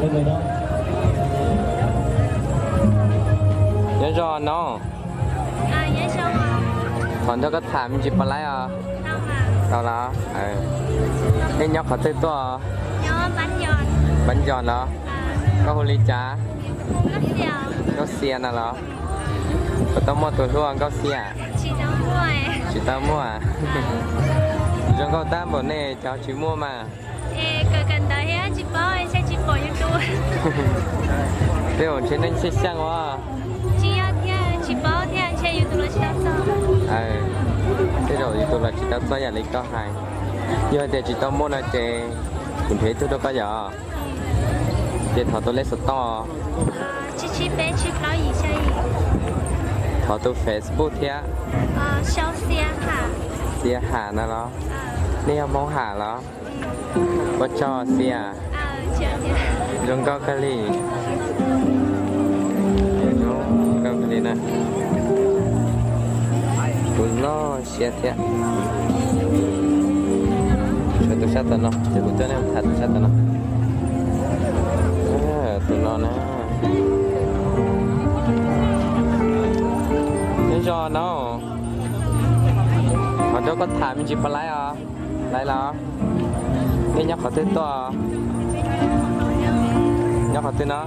Nyob zoo no. Thov nrog koj tham me ntsis puas laib os? Tau los? Nej nyob qhov twg tuaj? Npab Nco los? Koj hu li cas? Nkauj Xia no los? Puas tau muaj tus hlub Nkauj Xia? Tsis tau muaj. Zoo nkauj tag npaum nej cov tsis muaj mas. Tej zaum ntshe nej xyaj xyaj ua. Tej zaum yus tus los tsis tau txog yam li koj hais. Yog hais tias tsis tau muaj no ces kuv nrhiav ib tug rau koj yom. Ces thov tus lej xov tooj. Thov tus Facebook thiab. Xia Ham no los? Nej yog Hmoob Ham los? Ua tsaug Xia. Zoo nkauj kawg li. Zoo nkauj kawg li na. Tus loj siab thiab. Tus sab tom no, ces kuv coj nej tham tus sab tom no. Tus no na. Nyob zoo no. Thov nrog koj tham me ntsis puas laib os? Laib los? Nej nyob qhov twg tuaj? Nyob qhov twg no?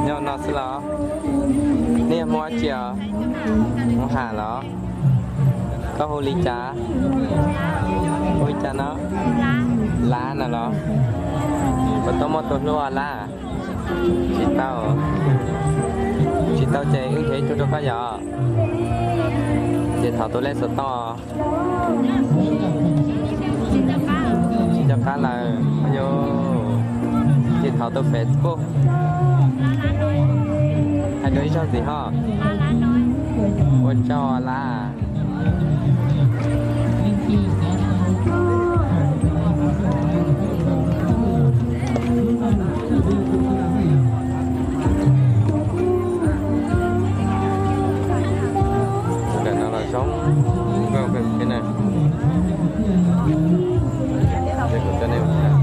Nyob no xwb los? Nej yog Hmoob dab tsi os? Hmoob Ham los? Koj hu li cas? Hu li cas no? Lab no los? Puas tau muaj tus hlub Lab? Tsis tau. Tsis tau ces wb nrhiav ib tug rau koj yom. Ces thov tus lej xov tooj. Tsis nco qab lawm. Ces thov tus Facebook. Hais dua ib zaug ntxiv ho. Ua tsaug Lab. Ntawm no los zoo nkauj kawg thiab na. Ces kuv coj nej mus tham.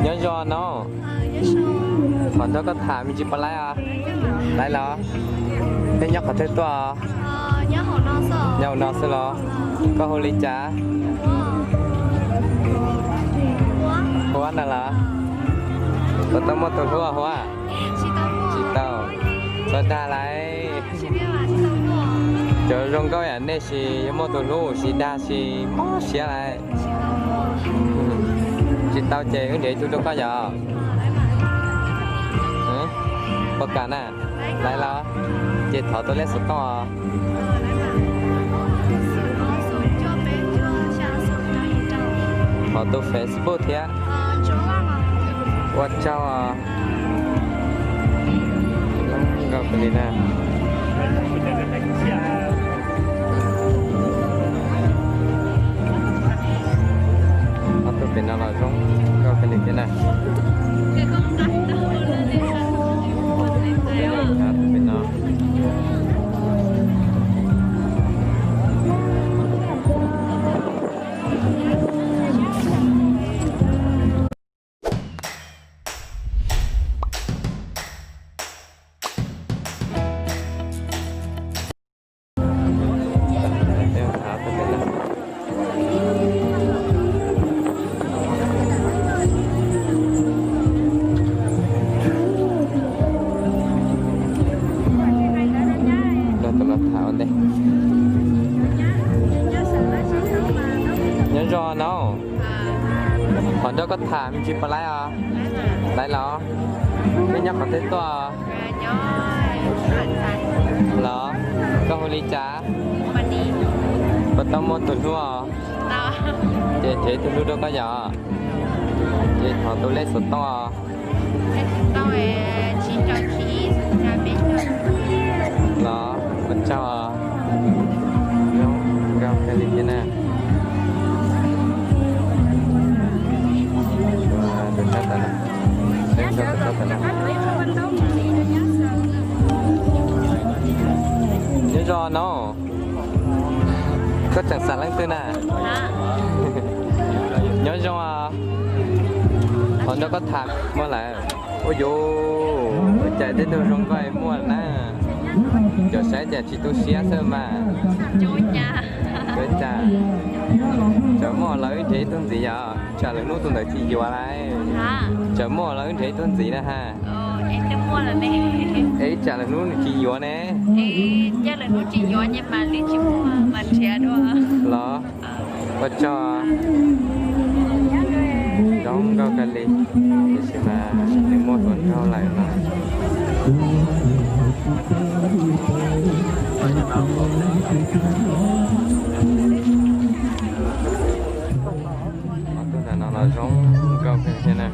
Nyob zoo no. Thov nrog koj tham me ntsis puas laib os? Laib los? Nej nyob qhov twg tuaj? Nyob hauv no xwb los? Koj hu li cas? Huab no los? Puas tau muaj tus hlub Huab? Tsis tau. Txhob dag lais. Cov zoo nkauj yam nej sis yuav muaj tus hlub, sis dag sis mob siab lais. Tsis tau ces wb nrhiav ib tug rau koj yom. Puas kam na? Laib los? Ces thov tus lej xov tooj os. Thov tus Facebook thiab. Ua tsaug os. Nkauj kawg li na. Ob tug pem no los zoo nkauj kawg li thiab na. Ob tug pem no. Nrog tus no tham ua ntej. Nyob zoo no. Thov nrog koj tham me ntsis puas laib os? Laib los? Nej nyob qhov twg tuaj? Los, koj hu li cas? Puas tau muaj tus hlub os? Ces nrhiav ib tug hlub rau koj yom. Ces thov tus lej xov tooj os. Los, ua tsaug. Zoo nkauj kawg li thiab na. Tus sab tas no, sab tas no. Nyob zoo no, koj tseem xav leej twg na? Nyob zoo, thov nrog koj tham muaj lawm. Ua yus, cas tej tug zoo nkauj muaj na. Cov saib cas tsis tu siab xwb mas. Ua cas, tseem muaj los wb nrhiav ib tug ntxiv yom? Tsam lwm hnub tus ntawd tsis yuav lawm. Tseem muaj los wb nrhiav ib tug ntxiv na ha. Es tsam lwm hnub nws tsis yuav ne. Los, ua tsaug. Zoo nkauj kawg li, tiam sis mas nws muaj hluas nraug lawm no. Ob tug ntawm no los zoo nkauj kawg thiab na.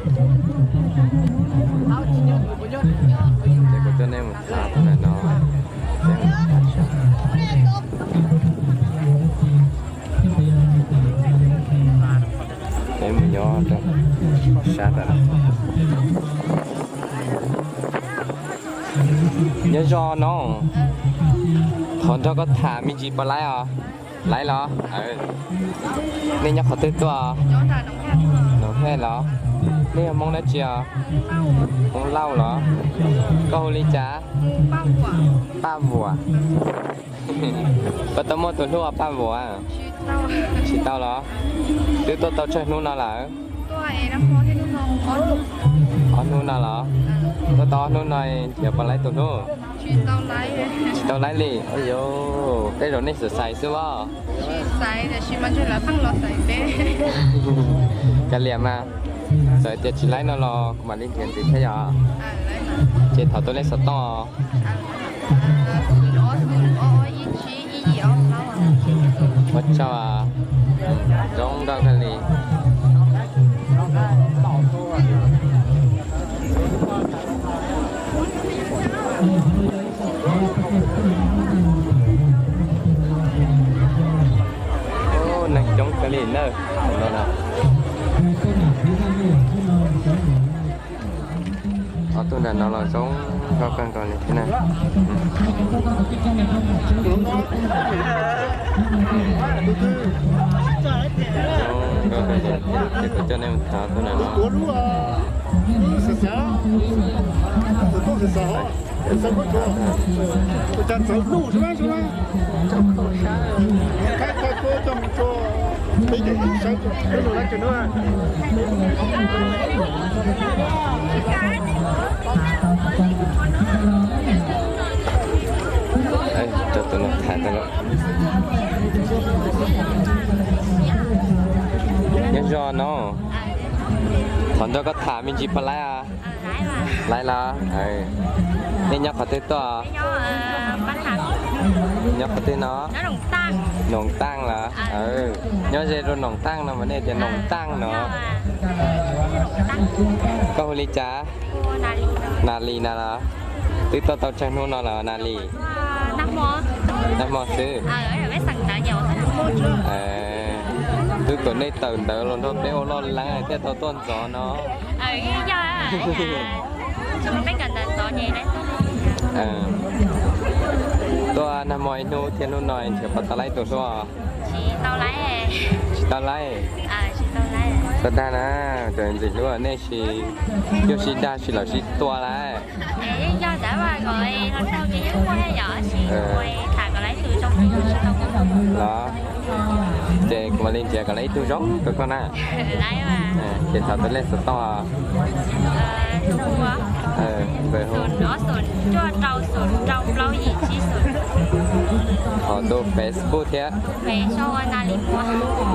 Ces kuv coj nej mus xav tus ntawm no. Peb mus nyob rau sab ntawm no. Nyob zoo no, thov nrog koj tham me ntsis puas laib os? Laib los? Nej nyob qhov twg tuaj? Noom Hej los? Nej yog Hmoob dab tsi os? Hmoob Lauj los? Koj hu li cas? Paj Vuam. Koj tau muaj tus hlub Paj Vuam? Tsis tau los? Twb tuaj tau tsawg hnub no lawm? Ob hnub no los? Tuaj tau ob hnub no nrhiav puas laib tus hlub? Tsis tau laib li. Ua yus, tej zaum nej xav xaiv xwb os. Kav liam mas, txawm tias tsis laib no los kuv mam li nrhiav ntxiv thiab yom. Ces thov tus lej xov tooj. Ua tsaug, zoo nkauj kawg li. Neeg coob kawg li na. Ob tug nram no los zoo nkauj kawg nkaus li thiab na. Zoo nkauj kawg li, ces kuv coj nej mus thov tus nram no. Rau tus no tham tau lawm. Nyob zoo no, thov nrog koj tham me ntsis puas laib? Laib los? Nej nyob qhov twg tuaj? Nyob qhov twg no? Noom Taaj los? Nyob ze rau Noom Taaj no mas nej tias Noom Taaj no. Koj hu li cas? Nas Lis na los? Twb tuaj tau tsawg hnub no lawm Nas Lis? Nag hmo xwb. Twb tuaj nej tawm ntawd los nrog peb ua loj leeb thiaj tau tuaj ntxov no. Tuaj nag hmo ib hnub thiab hnub no nrhiav puas tau laib tus hlub? Tsis tau laib. Tau dag na, cov ntxim hlub nej sib hlub sib dag sib laus sib tua lawm. Los, ces kuv mam li nrhiav kom laib ib tug zoo rau koj na. Ces thov tus lej xov tooj. Thov tus Facebook thiab.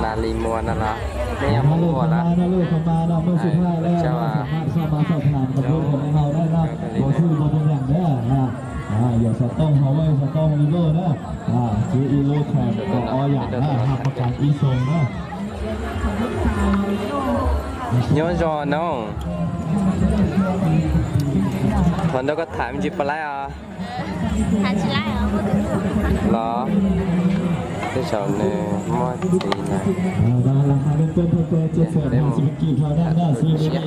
Nas Lis Muas no los? Nej nyob Hmoob Muas los? Ua tsaug. Yog xov tooj ho ua xov tooj ib lub na, xwb ib lub thaum ob yam na, haj pab kas ib xyoo na. Nyob zoo nawb. Qhov ntawd koj tham me ntsis puas laib os? Los, tej zaum nws muaj txiv na. Peb mus siab.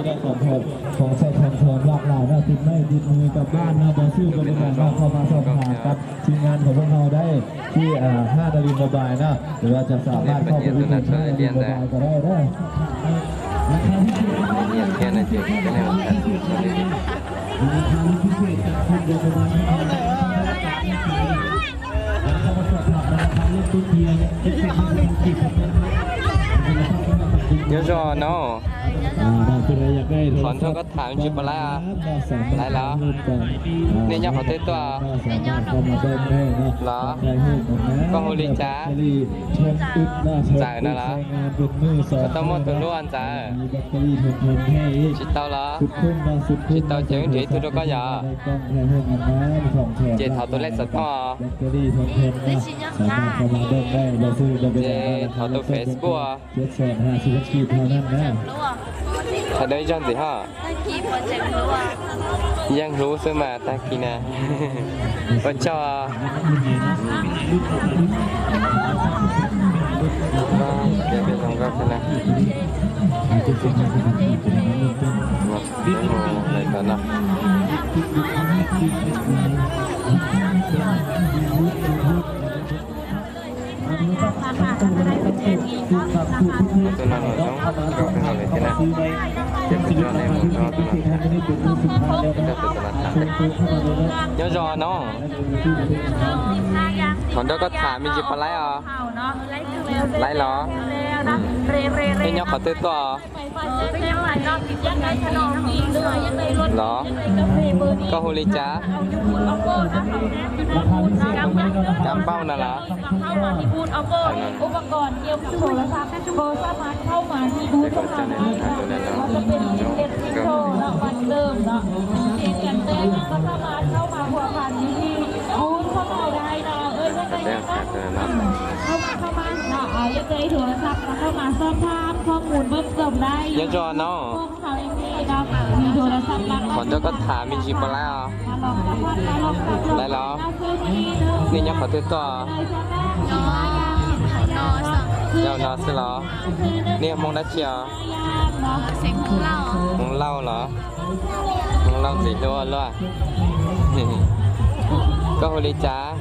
Phòng xe phòng hòm lặp lại là tìm may tìm người cặp bạn là có sự đồng cảm là không mà sòng hàng cặpทีมงานของพวกเราได้ที่ห้างนารินมอบายนะ หรือว่าจะสามารถเข้าไปอุดหนุนที่ห้างนารินมอบายก็ได้นะ Thiab no ces koj nej ua tham tus sau li. Nyob zoo no. Qhov nrog koj tham me ntsis puas laib? Laib los? Nej nyob qhov twg tuaj? Los? Koj hu li cas? Ntxawm no los? Koj tau muaj tus hlub Ntxawm? Tsis tau los? Tsis tau ces wb nrhiav ib tug rau koj yom. Ces thov tus lej xov tooj. Ces thov tus Facebook. Qhov dawb ib zaug ntxiv ho. Yeej hlub xwb mas tag kis na. Ua tsaug. Tus no los zoo nkauj kawg nkaus li thiab na. Ces kuv coj nej mus rau tus no tham. Tus no tham. Nyob zoo no. Qhov nrog koj tham me ntsis puas laib os? Laib los? Nej nyob qhov twg tuaj? Los? Koj hu li cas? Kab npauj no los? Nyob zoo no. Qhov nrog koj tham me ntsis puas laib os? Laib los? Nej nyob qhov twg tuaj? Nyob no xwb los? Nej yog Hmoob dab tsi os? Hmoob Lauj los? Hmoob Lauj ntxim hlub luaj. Koj hu li cas?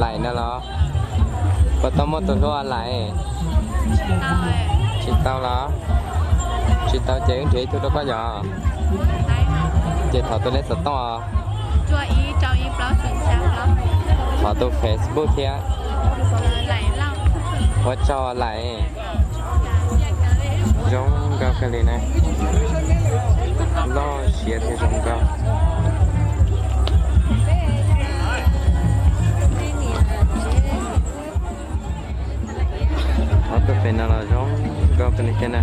Laim no los? Puas tau muaj tus hlub Laim? Tsis tau los? Tsis tau ces wb nrhiav ib tug rau koj yom. Ces thov tus lej xov tooj os. Thov tus Facebook thiab. Ua tsaug Laim. Zoo nkauj kawg li na. Loj siab thiab zoo nkauj. Ob tug pem no los zoo nkauj kawg li thiab na.